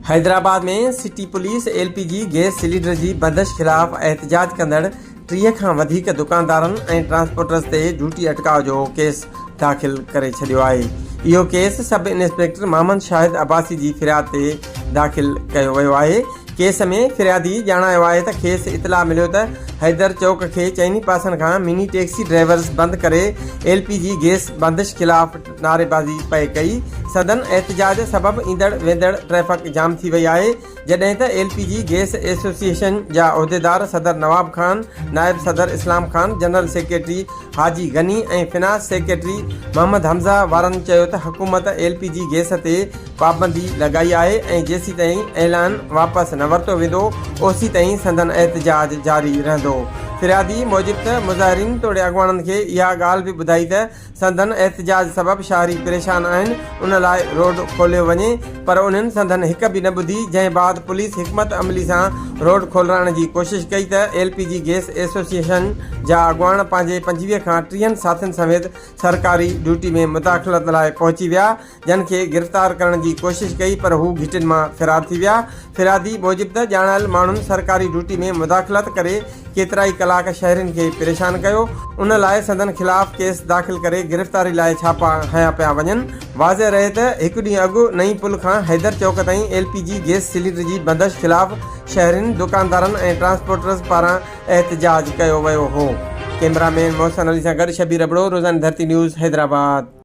Hyderabad ۾ city police L P G gas cylinder جي بندش خلاف احتجاج ڪندڙ 30 کان وڌيڪ دڪاندارن ۽ ٽرانسپورٽرز تي ڊيوٽي اٽڪاء جو ڪيس داخل ڪري ڇڏيو آهي. اهو case sub inspector Muhammad Shahid Abbasi جي فرياد تي داخل ڪيو ويو آهي. ڪيس ۾ فريادي ڄاڻايو آهي ته کيس اطلاع مليو ته حيدر چوڪ کي چئني پاسن کان مني ٽيڪسي ڊرائيورز بند ڪري ايل پي جي گيس بندش خلاف نعريبازي پئي ڪئي، سندن احتجاج سبب ايندڙ ويندڙ ٽريفڪ جام ٿي وئي آهي، جڏهن ته L P G gas association جا عهديدار صدر نواب خان، نائب صدر Islam Khan, general secretary Haji Ghani ۽ finance secretary Muhammad Hamza وارن چيو ته حڪومت ايل پي جي گئس تي پابندي لڳائي آهي ۽ جيسيتائين اعلان واپس نه ورتو ويندو اوسيتائين سندن احتجاج جاري رهندو. فريادي موجب ته مظاهرين توڙي اڳواڻن کي اها ڳالهه به ٻڌائي ته سندن احتجاج سبب شهري پريشان آهن ان لاء روڊ کوليو وڃي پر انهن سندن هڪ به نه ٻڌي جنهن بعد پوليس حڪمت عملي سان روڊ کولرائڻ جي ڪوشش ڪئي ته L P G gas association جا اڳواڻ پنهنجي 25 کان ٽيهن ساٿين سميت سرڪاري ڊيوٽي ۾ مداخلت لاء پهچي ويا جن کي گرفتار ڪرڻ جي ڪوشش ڪئي پر هو گهٽين مان فرار ٿي ويا. فريادي موجب ته ڄاڻايل ماڻهن سرڪاري ڊيوٽي ۾ مداخلت ڪري ڪيترائي ڪلاڪ شهرين کي پريشان ڪيو، ان لاء سندن خلاف ڪيس داخل ڪري گرفتاري لاء ڇاپا هنيا پيا وڃن. واضح رهي ته هڪ ڏينهن اڳ نئين پل کان حيدر چوڪ تائين L P G gas cylinder جي بندش خلاف شهرين، دڪاندارن ۽ ٽرانسپورٽرز پاران احتجاج ڪيو ويو هو. ڪئميرا مين محسن علي سان گڏ شبير ابڙو، روزاني ڌرتي نيوز، حيدرآباد.